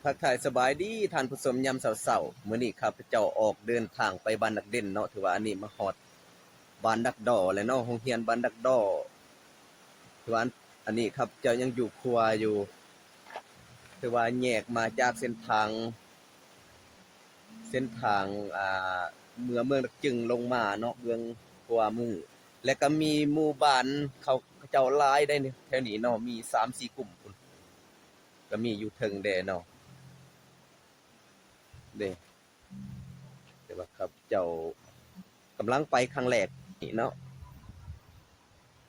ທັກທາຍສະບາຍດີທ່ານຜູ້ຊົມຍາມເຊົ້າໆ. ມື້ນີ້ຂ້າພະເຈົ້າອອກເດີນທາງໄປບ້ານດັກເດັ່ນເນາະ, ຖືວ່າອັນນີ້ມາຮອດບ້ານດັກດໍແລ້ວເນາະ, ໂຮງຮຽນບ້ານດັກດໍ. ຖືວ່າອັນນີ້ຂ້າພະເຈົ້າຍັງຢູ່ຂົວຢູ່, ຖືວ່າແຍກມາຈາກເສັ້ນທາງ ເສັ້ນທາງ ອ່າ ເມືອງ ເມືອງດັກຈຶງລົງມາເນາະ, ເບື້ອງຂວາມື ແລະກະມີໝູ່ບ້ານເຂົາ ເຂົາເຈົ້າຫຼາຍໄດ໋ແຖວນີ້ເນາະ, ມີສາມສີ່ກຸ່ມພຸ້ນ ກະມີຢູ່ເທິງແດ່ເນາະ ເດ້. ແຕ່ວ່າຂ້າພະເຈົ້າກຳລັງໄປຄັ້ງແລກນີ້ເນາະ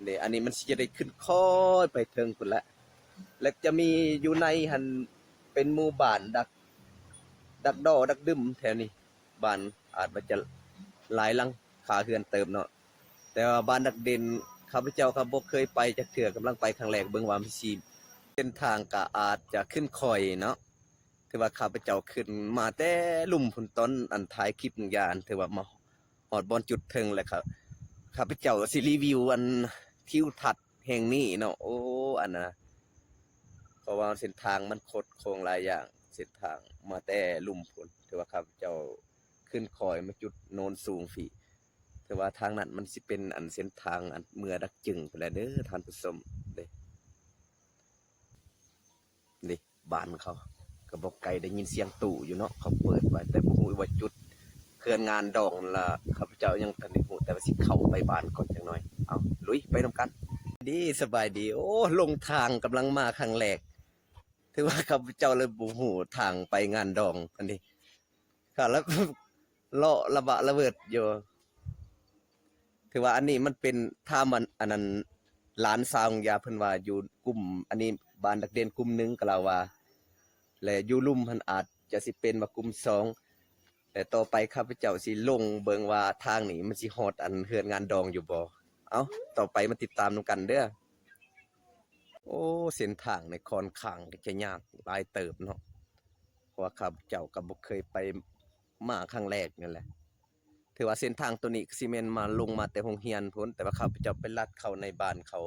ເດ້. ອັນນີ້ມັນຊິຈະໄດ້ຂຶ້ນຄ່ອຍໄປເທິງພຸ້ນແຫຼະ, ແລະຈະມີຢູ່ໃນຫັ້ນເປັນໝູ່ບ້ານດັກ ດັກດໍ ດັກດຶມແຖວນີ້, ບ້ານອາດວ່າຈະຫຼາຍຫຼັງຄາເຮືອນເຕີບເນາະ. ແຕ່ວ່າບ້ານດັກເດັ່ນ ຂ້າພະເຈົ້າກໍບໍ່ເຄີຍໄປຈັກເທື່ອ, ກຳລັງໄປຄັ້ງແລກ, ເບິ່ງວ່າມັນຊິ ເສັ້ນທາງກໍອາດຈະຂຶ້ນຄ່ອຍເນາະ. ຖືວ່າຂ້າພະເຈົ້າຂຶ້ນມາແຕ່ລຸ່ມພຸ້ນ, ຕອນອັນຖ່າຍຄລິບໜຶ່ງຢ່າງ ຖືວ່າມາຮອດບ່ອນຈຸດເທິງແລ້ວ. ຂ້າພະເຈົ້າຊິຣີວິວອັນທິວທັດແຫ່ງນີ້ເນາະ. ໂອ້ ອັນນະ ເພາະວ່າເສັ້ນທາງມັນຄົດໂຄ້ງຫຼາຍຢ່າງ, ເສັ້ນທາງມາແຕ່ລຸ່ມພຸ້ນ, ຖືວ່າຂ້າພະເຈົ້າຂຶ້ນຄ່ອຍມາຈຸດໂນນສູງພີ້. ແຕ່ວ່າທາງນັ້ນມັນຊິເປັນອັນເສັ້ນທາງອັນເມືອດັກຈຶງພຸ້ນແຫຼະເດີທ່ານຜູ້ຊົມເດ້. ນີ້ບ້ານເຂົາກໍບໍ່ໄກ, ໄດ້ຍິນສຽງຕູ້ຢູ່ເນາະ, ເຂົາເປີດໄວ້, ແຕ່ບໍ່ຮູ້ວ່າຈຸດເຮືອນງານດອງລະ ຂ້າພະເຈົ້າຍັງບໍ່ທັນໄດ້ຮູ້, ແຕ່ວ່າຊິເຂົ້າໄປບ້ານກ່ອນຈັກໜ່ອຍ. ເອົາ ລຸຍໄປນຳກັນ. ດີ ສະບາຍດີ. ໂອ້ ຫຼົງທາງ, ກຳລັງມາຄັ້ງແລກ, ຖືວ່າຂ້າພະເຈົ້າເລີຍບໍ່ຮູ້ທາງໄປງານດອງອັນນີ້. ຂ້າລະເລາະລະບະລະເວີດຢູ່. ຖືວ່າອັນນີ້ມັນເປັນ ຖາມອັນ ອັນນັ້ນ ຫຼານສາວຂອງຢາເພິ່ນວ່າຢູ່ກຸ່ມ ອັນນີ້ບ້ານດັກເດັ່ນກຸ່ມໜຶ່ງ ກໍລາວວ່າ ແລະຢູ່ລຸ່ມຫັ້ນອາດຈະຊິເປັນວ່າກຸ່ມສອງ. ແລະຕໍ່ໄປຂ້າພະເຈົ້າຊິລົງເບິ່ງວ່າທາງນີ້ມັນຊິຮອດອັນເຮືອນງານດອງຢູ່ບໍ່. ເອົ້າ ຕໍ່ໄປມາຕິດຕາມນຳກັນເດີ. ໂອ້ ເສັ້ນທາງນີ້ຄ່ອນຂ້າງຈະຍາກຫຼາຍເຕີບເນາະ, ເພາະວ່າຂ້າພະເຈົ້າກໍບໍ່ເຄີຍໄປ ມາຄັ້ງແລກນັ້ນແຫຼະ. ຖືວ່າເສັ້ນທາງໂຕນີ້ກໍຊິແມ່ນມາ ລົງມາແຕ່ໂຮງຮຽນພຸ້ນ, ແຕ່ວ່າຂ້າພະເຈົ້າໄປລັດເຂົ້າໃນບ້ານເຂົາ,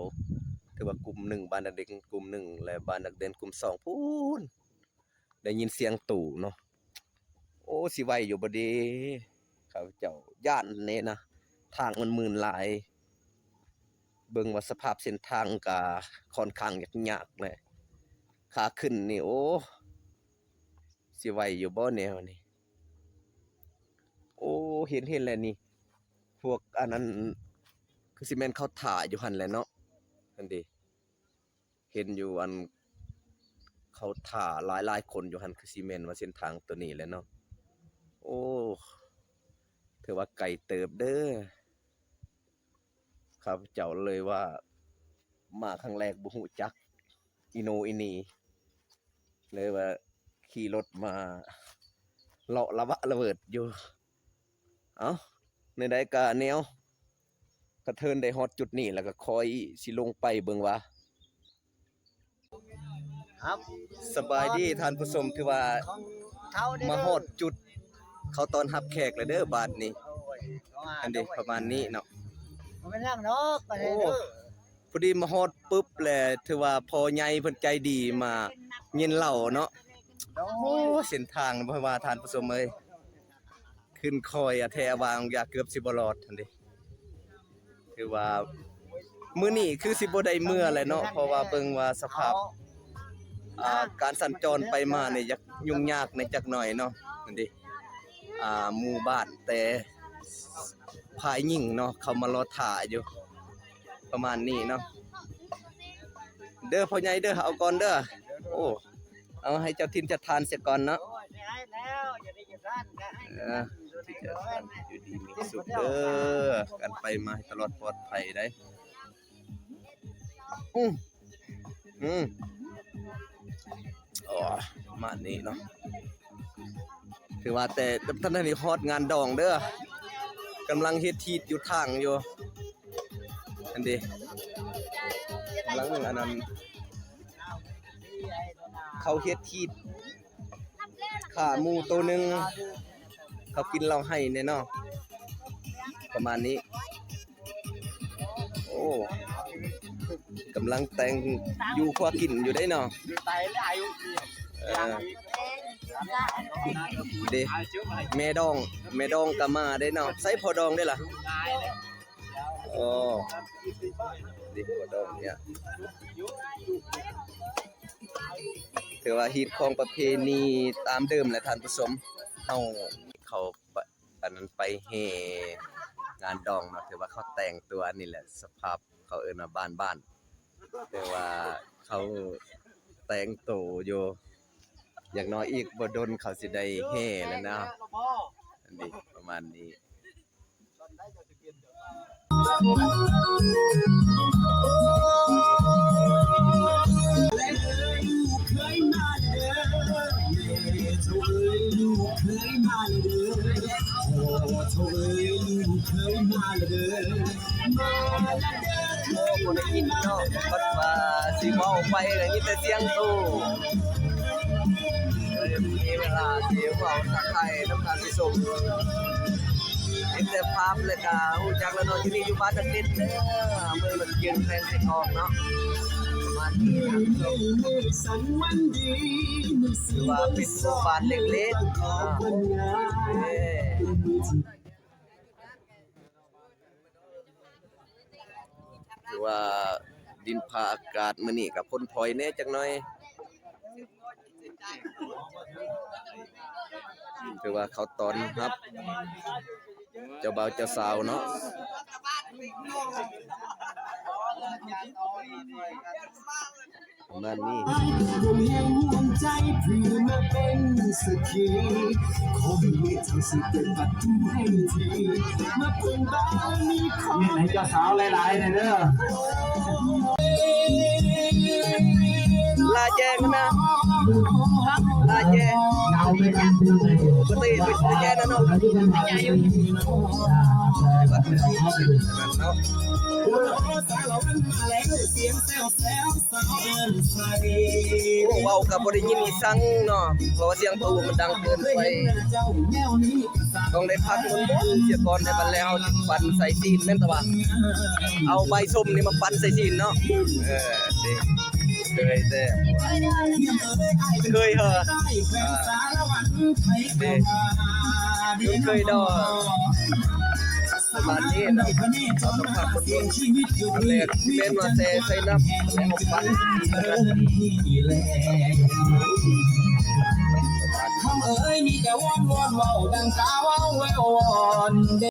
ຖືວ່າກຸ່ມໜຶ່ງ ບ້ານດັກເດັ່ນກຸ່ມໜຶ່ງ ແລະບ້ານດັກເດັ່ນກຸ່ມສອງພຸ້ນ. ໄດ້ຍິນສຽງຕູ້ເນາະ. ໂອ້ ຊິໄຫວຢູ່ບໍ່ເດ? ຂ້າພະເຈົ້າຢ້ານແດ່ນະ, ທາງມັນມື່ນຫຼາຍ. ເບິ່ງວ່າສະພາບເສັ້ນທາງກະຄ່ອນຂ້າງຍາກໆແຫຼະ, ຂາຂຶ້ນນີ້ ໂອ້ ຊິໄຫວຢູ່ບໍ່ແນວນີ້? ໂອ້ ເຫັນ ເຫັນແລ້ວນີ້, ພວກອັນນັ້ນ ຄືຊິແມ່ນເຂົາຖ້າຢູ່ຫັ້ນແຫຼະເນາະ, ຫັ້ນເດ. ເຫັນຢູ່ ອັນ ເຂົາຖ້າຫຼາຍໆຄົນຢູ່ຫັ້ນ, ຄືຊິແມ່ນວ່າເສັ້ນທາງໂຕນີ້ແຫຼະເນາະ. ໂອ້ ຖືວ່າໄກເຕີບເດີ, ຂ້າພະເຈົ້າເລີຍວ່າມາຄັ້ງແລກບໍ່ຮູ້ຈັກອີໂນອີໜີ, ເລີຍວ່າຂີ່ລົດມາເລາະລະບະລະເວີດຢູ່. ເອົ້າ ແນວໃດກະແນວ ກະເທີນໄດ້ຮອດຈຸດນີ້ແລ້ວ ກະຄ່ອຍຊິລົງໄປເບິ່ງວ່າ. ສະບາຍດີທ່ານຜູ້ຊົມ, ຖືວ່າມາຮອດຈຸດເຂົາຕ້ອນຮັບແຂກແລ້ວເດີບາດນີ້. ອັນເດ ປະມານນີ້ເນາະ. ບໍ່ເປັນຫຍັງດອກ. ໂອ້ ພໍດີມາຮອດປຶບແຫຼະ, ຖືວ່າພໍ່ໃຫຍ່ເພິ່ນໃຈດີມາເຢັນເຫຼົ້າເນາະ. ໂອ້ ເສັ້ນທາງບໍ່ວ່າທ່ານຜູ້ຊົມເອີຍ, ຂຶ້ນຄ່ອຍອະແທອາວາງຢາເກືອບຊິບໍ່ລອດຫັ້ນເດ. ຄືວ່າມື້ນີ້ຄືຊິບໍ່ໄດ້ເມືອແຫຼະເນາະ, ເພາະວ່າເບິ່ງວ່າສະພາບ ອ່າ ການສັນຈອນໄປມານີ້ຢາກຫຍຸ້ງຍາກແດ່ຈັກໜ່ອຍເນາະ. ຫັ້ນເດ ອ່າ ໝູ່ບ້ານແຕ່ຝ່າຍຍິງເນາະ ເຂົາມາລໍຖ້າຢູ່ ປະມານນີ້ເນາະ. ເດີພໍ່ໃຫຍ່ເດີ ເອົາກ່ອນເດີ. ໂອ້ ເອົາໃຫ້ເຈົ້າຖິ່ນເຈົ້າຖານເສຍກ່ອນເນາະ. ເອີ ທີ່ເຈົ້າຖານຢູ່ດີມີສຸກເດີ, ກັນໄປມາໃຫ້ຕະຫຼອດປອດໄພໄດ໋. ອື ອື ອໍ ປະມານນີ້ເນາະ. ຖືວ່າແຕ່ ແຕ່ທ່ານນີ້ຮອດງານດອງເດີ, ກຳລັງເຮັດຮີດຢູ່ທາງຢູ່. ອັນເດ ກຳລັງອັນນັ້ນ ເຂົາເຮັດຮີດຂ້າໝູໂຕໜຶ່ງ, ເຂົາກິນເຫຼົ້າໄຫ້ແນ່ເນາະ ປະມານນີ້. ໂອ້ ກຳລັງແຕ່ງຢູ່ຄົວກິນຢູ່ເດ້ເນາະ. ເອີ ເດ້ ແມ່ດອງ ແມ່ດອງກໍມາເດ້ເນາະ. ໃສພໍ່ດອງເດ້ລະ? ໂອ້ ເດ້ ພໍ່ດອງເນຍ ຖືວ່າຮີດຄອງປະເພນີຕາມເດີມແຫຼະທ່ານຜູ້ຊົມ. ເຮົາເຂົ້າ ອັນນັ້ນ ໄປແຫ່ງານດອງເນາະ ຖືວ່າເຂົາແຕ່ງຕົວ ອັນນີ້ແຫຼະ ສະພາບເຂົາເອີ້ນວ່າບ້ານໆ ແຕ່ວ່າເຂົາແຕ່ງໂຕຢູ່. ຢ່າງນ້ອຍອີກບໍ່ດົນເຂົາຊິໄດ້ແຫ່ແລ້ວນະ. ອັນນີ້ປະມານນີ້. ໂອ້ ບໍ່ໄດ້ຍິນເນາະ ບັດວ່າຊິເວົ້າໄປກໍມີແຕ່ສຽງໂຕ. ເລີຍມີເວລາຊິເວົ້າທັກທາຍນຳທ່ານຜູ້ຊົມ ເຫັນແຕ່ພາບແລ້ວກໍຮູ້ຈັກແລ້ວເນາະ. ຢູ່ນີ້ຢູ່ບ້ານດາກເດັດເດີ ເມືອງດາກເຈັນ ແຂວງຊຽງຂອງເນາະ ປະມານນີ້ນະ. ຖືວ່າເປັນໝູ່ບ້ານເລັກໆເນາະ. ເອີ ຖືວ່າດິນຟ້າອາກາດມື້ນີ້ກໍພົ້ນພອຍແດ່ຈັກໜ້ອຍ. ຖືວ່າເຂົາຕ້ອນຮັບເຈົ້າບ່າວເຈົ້າສາວເນາະ ປະມານນີ້. ເຮັດໃຫ້ເຈົ້າສາວຫຼາຍໆແດ່ເດີ. ລາແຈງນະ ລາແຈງ ບໍ່ໄດ້ໄປແຈງນະເນາະ. ໂອ້ ເວົ້າກໍບໍ່ໄດ້ຍິນອີ່ສັງເນາະ ເພາະວ່າສຽງປະໂອກມັນດັງເກີນໄປ. ຕ້ອງໄດ້ພັກມົນໆ ເສຍກ່ອນ ແຕ່ບັດແລ້ວເຮົາຊິປັ່ນໃສ່ຊີ້ນ ແມ່ນແຕ່ວ່າເອົາໃບສົ້ມນີ້ມາປັ່ນໃສ່ຊີ້ນເນາະ. ເອີ ເດ້ ເຄີຍແຕ່ ເຄີຍເຮີ ອ່າ ເດ້ ເຄີຍດອກ ປະມານນີ້ເນາະ. ເຮົາຕ້ອງພັກຄົນໆ ອັນແລກຊິແມ່ນວ່າແຊ່ໃສ່ນ້ຳ ແລ້ວເຮົາປັ່ນ.